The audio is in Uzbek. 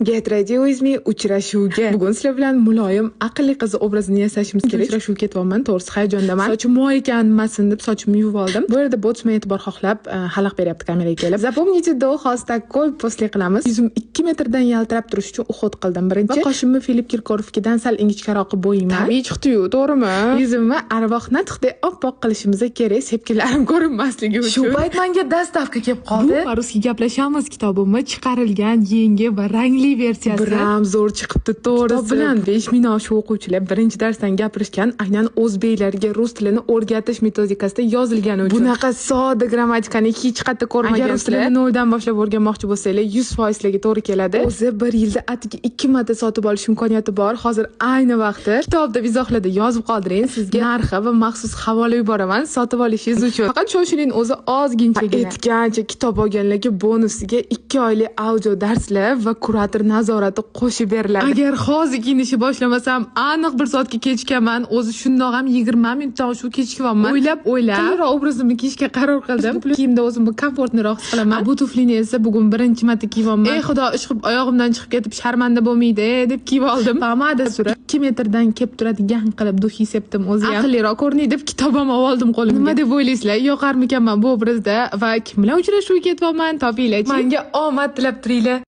Get ready with me uchrashuvga. Bugun sizlar bilan muloyim, aqlli qiz obrazini yasashimiz kerak. Uchrashuvga ketyapman, to'g'risi hayajondaman. Sochim moy ekanmasin deb sochimni yuvib oldim. Bu yerda botsman e'tibor xohlab, xalaq beryapti kameraga kelib. Запомните до, hozir такой после qilamiz. Yuzim 2 metrdan yaltirab turishi uchun уход qildim birinchi. Va qoshimni Filip Kirkorovkidan sal ingichkaroq qilib bo'yayman. Tabiiy chiqdi-yu, to'g'rimi? Yuzimni arvoh natiqdek oppoq qilishimiz kerak, sepkillarim ko'rinmasligi uchun. Shu payt menga доставка kelib qoldi. Bu "По-русски gaplashamiz" kitobimni chiqarilgan yangi va rangli versiyasi. Biram zo'r chiqibdi, to'g'risi. Kitob bilan 5 ming oshiq o'quvchilar birinchi darsdan gapirishgan, aynan o'zbeklarga rus tilini o'rgatish metodikasida yozilgani uchun. Bunaqa sodda grammatikani hech qayerda ko'rmagan. Agar rus tilini noldan boshlab o'rganmoqchi bo'lsanglar, 100% sizlarga to'g'ri keladi. O'zi bir yilda atigi ikki marta sotib olish imkoniyati bor. Hozir ayni vaqti kitob deb izohlarda yozib qoldiring. Sizga narxi va maxsus havola yuboraman sotib olishingiz uchun. Faqat shoshiling, o'zi ozginchagina. Aytgancha, kitob olganlarga bonusiga 2 oylik audio darslar va kurator nazorati qo'shib beriladi. Agar hozir kiyinishni boshlamasam, aniq bir soatga kechikaman. O'zi shundoq ham 20 minutdan shu kechikyapman. O'ylab o'ylab, qiyinroq obrazimni kiyishga qaror qildim. Bu kiyimda o'zimni komfortliroq his qilaman. Bu tuflini esa bugun birinchi marta kiyyapman. Ey Xudo, ishqib oyog'imdan chiqib ketib sharmanda bo'lmaydi deb kiyib oldim. Pomada surib 2 metrdan kelib turadigan qilib духи sepdim o'zi ham. Aqlliroq ko'rinay deb kitob ham oldim qo'limga. Nima deb o'ylaysizlar? Yoqarmikanman bu obrazda va kim bilan uchrashuvga ketyapman? Topinglar. Menga omad tilab turinglar.